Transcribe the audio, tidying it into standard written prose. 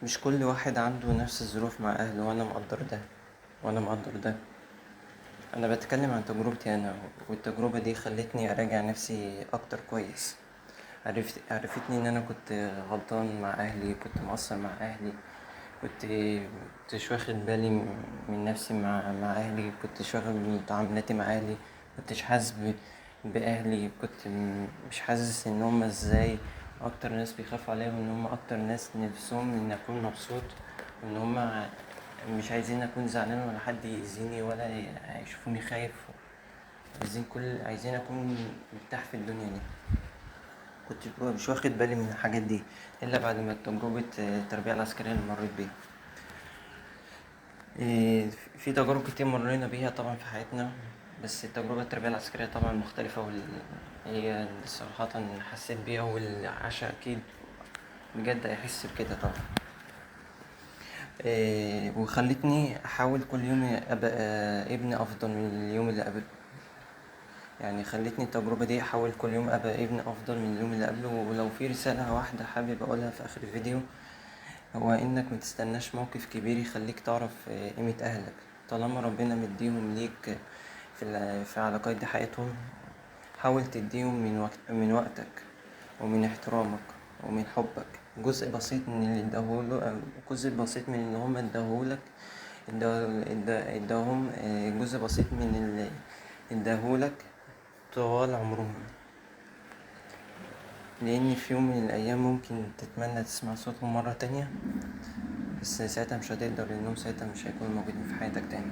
مش كل واحد عنده نفس الظروف مع أهله، وأنا مقدر ده وأنا مقدر ده. أنا بتكلم عن تجربتي أنا، والتجربة دي خلتني أراجع نفسي أكتر كويس. عرفتني إن أنا كنت غلطان مع أهلي، كنت مقصر مع أهلي، كنت كنتش واخد بالي من نفسي مع أهلي، كنتش واخد من تعاملاتي مع أهلي، كنتش حاسس بأهلي، كنت مش حاسس إن هما إزاي أكتر ناس بيخافوا عليا، وإن هما أكتر ناس نفسهم إن أكون مبسوط، وإن هما مش عايزين أكون زعلان ولا حد يأذيني ولا يشوفوني خايف، عايزين أكون مرتاح في الدنيا دي. كنت مش واخد بالي من الحاجات دي إلا بعد ما تجربة التربية العسكرية اللي مريت بيها. في تجارب كتير مرينا بيها طبعا في حياتنا، بس التجربة التربية العسكرية طبعا مختلفة، هي صراحة حسيت بيها، واللي عاشها أكيد بجد هيحس بكده طبعا. وخلتني أحاول كل يوم أبقى ابن أفضل من اليوم اللي قبله. خلتني التجربة دي أحاول كل يوم أبقى ابن أفضل من اليوم اللي قبله. ولو في رسالة واحدة حابب أقولها في آخر الفيديو، هو إنك ما تستناش موقف كبير يخليك تعرف قيمة أهلك. طالما ربنا مديهم ليك في على قيد حياتهم، حاول تديهم من وقتك ومن احترامك ومن حبك، جزء بسيط من اللي اداهوله، جزء بسيط من اللي هم اداهولك، اداهم، جزء بسيط من اللي اداهولك طوال عمرهم. لأن في يوم من الأيام ممكن تتمنى تسمع صوتهم مرة تانية، بس ساعتها مش هتقدر، لأنهم ساعتها مش هيكونوا موجودين في حياتك تاني.